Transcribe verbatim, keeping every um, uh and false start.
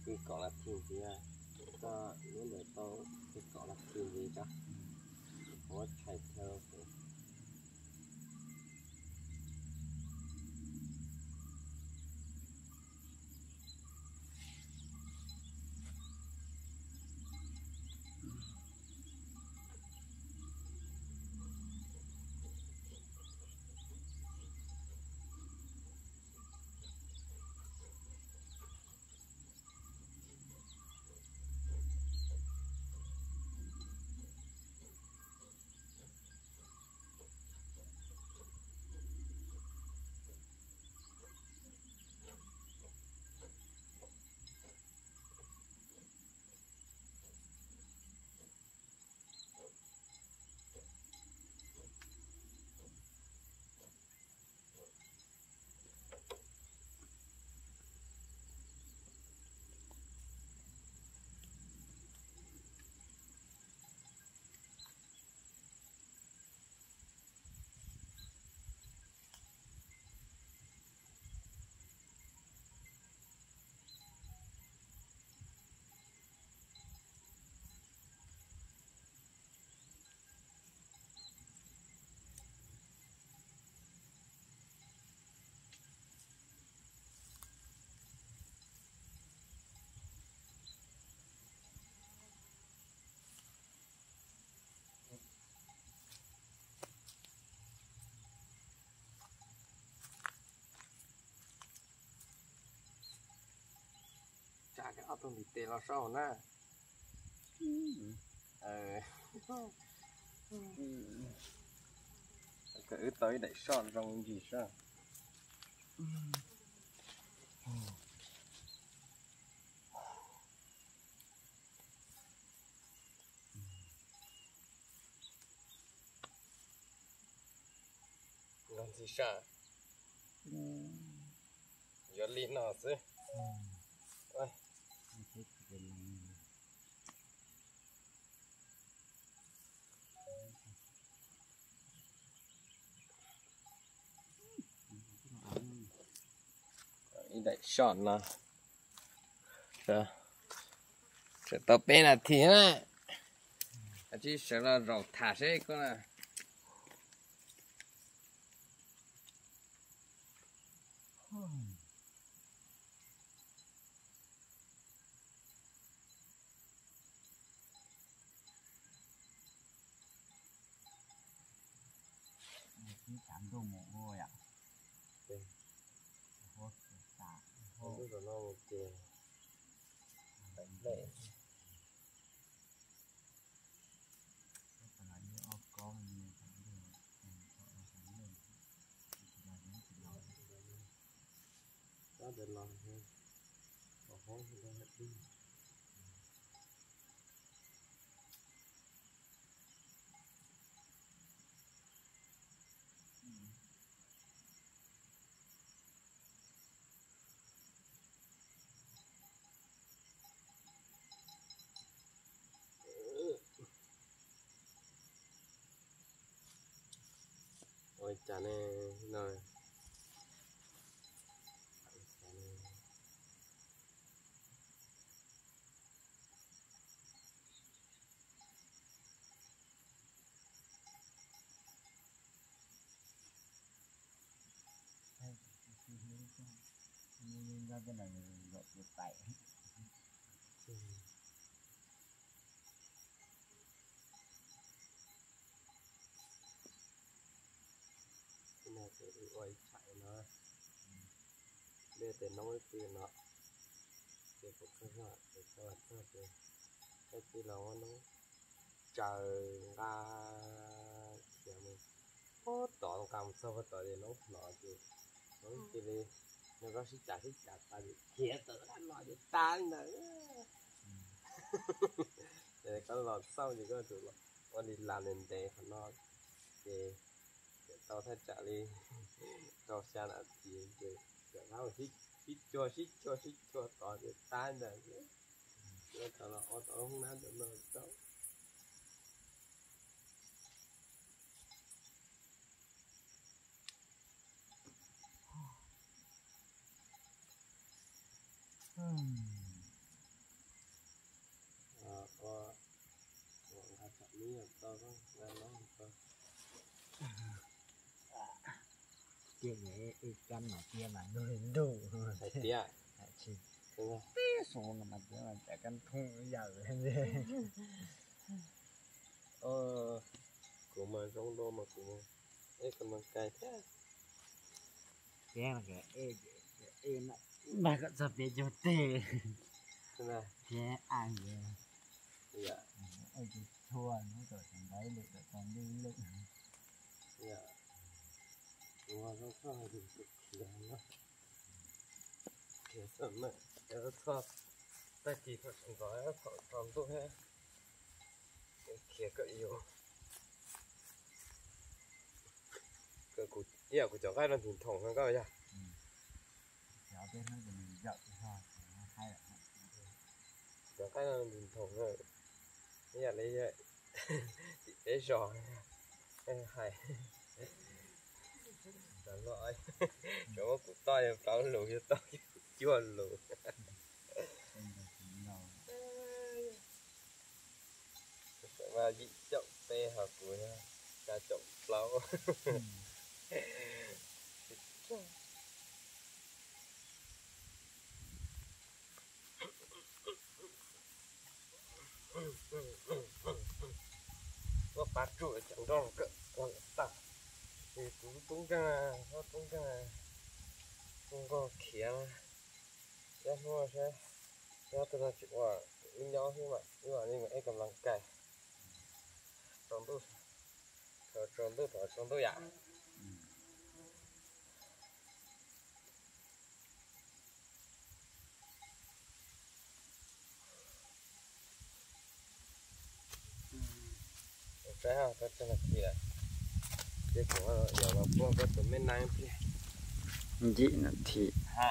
Ký cọ là phim gì à? Có những đời tao ký cọ là phim gì đó. Có thầy thơ của Cha cái ốc trong thịt tê lo sau na. Ờ. Cái ứ tới đẩy sọn trong gì sao? Ngon gì sao? Yo li no xí. Ôi. Ý đại sọn nó. Rồi. Sẽ tao bé là thì á. Chỉ sợ là rau thả sẽ có là. Cái chán đồ mồ hôi ạ. Không biết là nó một kìa. Bánh bể. Có để lo ha. Có hố không có hết đi. Ôi chà nè, rồi. Cái này thì đi ôi chạy nó. Đây thì nó mới phi nó. Thì cũng không hả, thì cho ăn cho thì. Cái phi nó nó. Trời, nka, kiệt mi. Hốt tỏ nka một sao hốt tỏ thì nó nọ thì nó chỉ đi. Nó có xích chặt, xích chặt ta thì kiệt tỏ nó nọ thì ta nè. Để có lọt sau thì có tụi nó đi làm nền để nó thì tao thấy trả đi. Tao xa là thì thì nó xích, xích chua, xích chua, xích chua tỏ thì ta nè. Nó tỏ là ô tô không nắm được nó tao. Hm. Ờ, ờ, ờ, hạt chả mi ở tao đó, ra nó tao. Kia này, ê, căn mà kia mà nuôi đủ. Hãy tía. Hãy chi. Đúng không? Tí số là mà kia mà chả căn thùng dở lên. Ờ, của mà giống đô mà của mà. Ê, còn bằng cài thế. Kia là cái, ê, ê, nó, bà có sao biết cho tê. Thế nào? Kia ăn vậy. Dạ. Ôi, cái thua, nó rồi còn đấy, được, được còn đi, được. Dạ. Thua, nó có hơi được, được, được, nó. Kìa, sao mà, cái nó thua. Ta chỉ phải còn gói, nó thọ, còn tốt hết. Cái kia cỡ yêu. Cỡ của, ý là của chó gai nó thỉnh thoảng hơn cỡ vậy. Ừ. Chó biết nó thì mình dạy cho nó hay lắm. Chó gai nó thỉnh thoảng hơn. Ý là lấy vậy. Chị bé giò. Em hay. Chó lo ấy. Chó có củ to, chó lù, chó to, chó lù. Và dị chậu tê hả của nhà, trà chậu plau. Có ba trụ chẳng đo cỡ con ta. Thì cũng túng cái là, nó túng cái là không có khía. Chắc mua sẽ, chắc tôi nói chuyện qua, ít nhau chứ mà, nhưng mà nên mà em cầm lăng cày. Trong tôi, trong tôi, trong tôi, trong tôi, dạ. Cái ha, cái cái này thì là cái của nó giờ mà mua cái tụi mấy năng thì ยี่นาที ha.